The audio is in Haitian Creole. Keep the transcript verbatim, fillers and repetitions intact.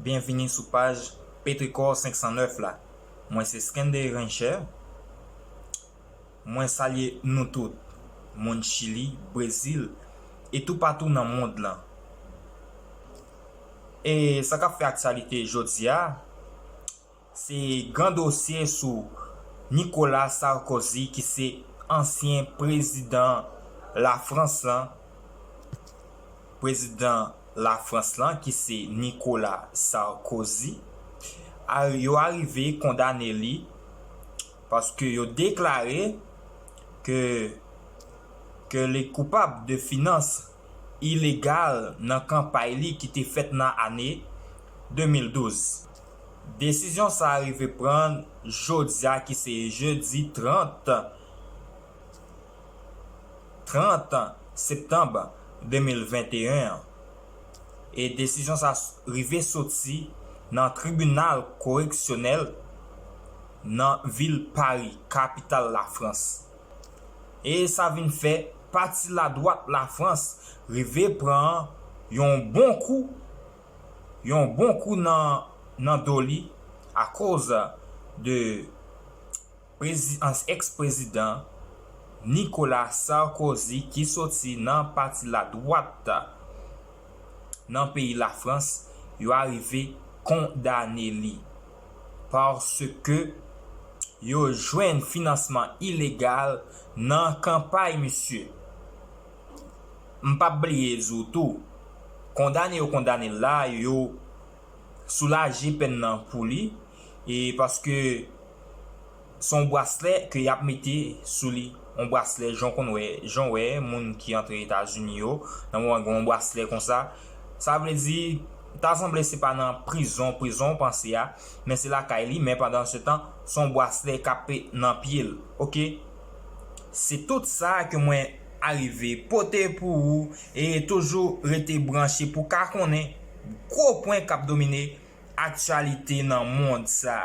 Byenvini sou paj Petricor senk san nèf la. Mwen se Skender Rencher. Mwen salye nou tout, moun Chili, Brezil, e toupatou nan mond lan. E sa k ap fè aktyalite jodi a, se gran dosye sou Nicolas Sarkozy, ki se ansyen prezidan Lafrans lan. Prezidan Lafrans lan, ki se Nicolas Sarkozy, a- yo arive kondane li paske yo deklare ke ke li koupab de finans ilegal nan kanpay li ki te fèt nan ane de mil douz. Desizyon sa a rive pran jodi a, ki se jedi trant trant septanm de mil venteyen an. E desizyon sa rive soti nan tribinal koreksyonèl nan vil Pari, kapital Lafrans. E sa vin fè pati ladwat Lafrans rive pran yon bon kou, yon bon kou nan, nan do li akoz de prezi- ans- eks-prezidan Nicolas Sarkozy, ki soti nan pati ladwat nan peyi Lafrans, yo arive kondane li paske yo jwenn finansman ilegal nan kanpay misye. M p ap bliye di w tou, kondane yo kondane l la, yo soulaje pèn nan pou li, e paske se yon braslè ke y ap mete sou li, yon braslè jan w konn wè, jan w wè moun ki antre Etazini yo, nan moman gen yon braslè konsa, sa vle di, ta sanble se pa nan prizon, prizon w panse a, men se lakay li, men pandan se tan, se yon braslè k ap nan pye l, oke? Se tout sa ke mwen arive pote pou ou, e toujou rete branche pou ka konnen gwo pwen k ap domine aktyalite nan mond sa.